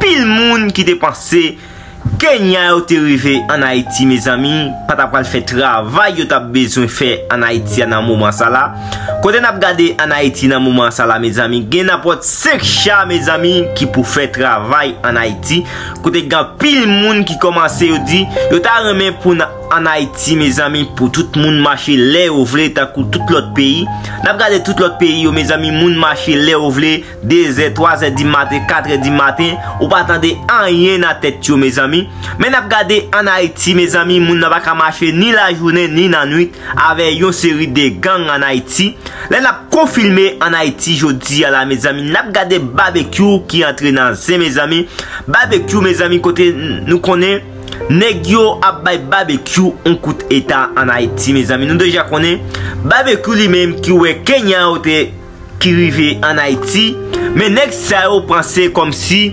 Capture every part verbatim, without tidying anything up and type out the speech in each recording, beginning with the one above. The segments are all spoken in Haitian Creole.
anpil moun ki te panse Kenya yo te rive ann Ayiti, mezanmi, pa ta pral fè travay yo t ap bezwen fè ann Ayiti a nan moman sa la. Kote n ap gade ann Ayiti nan moman sa la, mezanmi, gen nenpòt senk cha, mezanmi, ki pou fè travay ann Ayiti. Kote gen anpil moun ki kòmanse, yo di yo ta renmen pou n ann Ayiti, mezanmi, pou tout moun mache lè yo vle, tankou tout lòt peyi. N ap gade tout lòt peyi yo, mezanmi, moun mache lè yo vle, de zè, twa zè di maten, kat è di maten, ou pa tande anyen nan tèt yo, mezanmi. Men n ap gade ann Ayiti, mezanmi, moun nan pa ka mache ni lajounen ni lannwit avè yon seri de gang ann Ayiti. Lè n ap konfime ann Ayiti jodi a la, mezanmi, n ap gade Babekyou ki antre nan zen, mezanmi. Babekyou, mezanmi, kote n-, nou konnen nèg yo ap bay Babekyou yon kout eta ann Ayiti, mezanmi. Nou deja konnen Babekyou li menm ki wè Kenya yo te ki rive ann Ayiti, men nèg sa yo panse kòmsi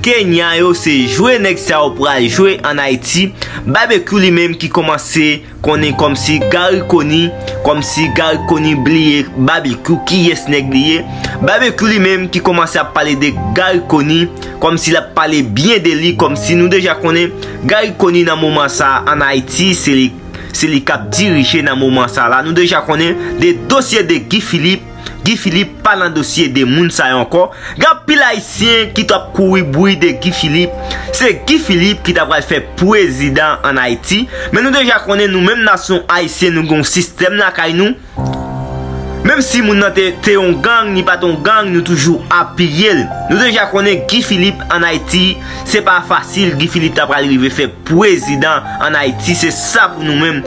Kenya yo se jwe nèg sa yo pral jwe ann Ayiti. Babekyou li menm ki kòmanse konnen kòmsi Garry Conille, kòmsi Garry Conille bliye Babekyou, kiyès nèg li ye. Babekyou li menm ki kòmanse ap pale de Garry Conille, kòmsi l ap pale byen de li, kòmsi nou deja konnen Garry Conille nan moman sa a ann Ayiti, se li, se li k ap dirije nan moman sa la. Nou deja konnen de dosye de Guy Philippe, Guy Philippe pa nan dosye de moun sa yo ankò. Gen anpil Ayisyen ki t ap kouri bri de Guy Philippe. Se Guy Philippe ki ta pral fè prezidan ann Ayiti. Men nou deja konnen nou menm nasyon ayisyen nou gen yon sistèm lakay nou. Menm si moun nan te, te yon gang, ni pa t yon gang, nou toujou apiye l. Nou deja konnen Guy Philippe ann Ayiti, se pa fasil Guy Philippe ta pral rive fè prezidan ann Ayiti, se sa pou nou menm.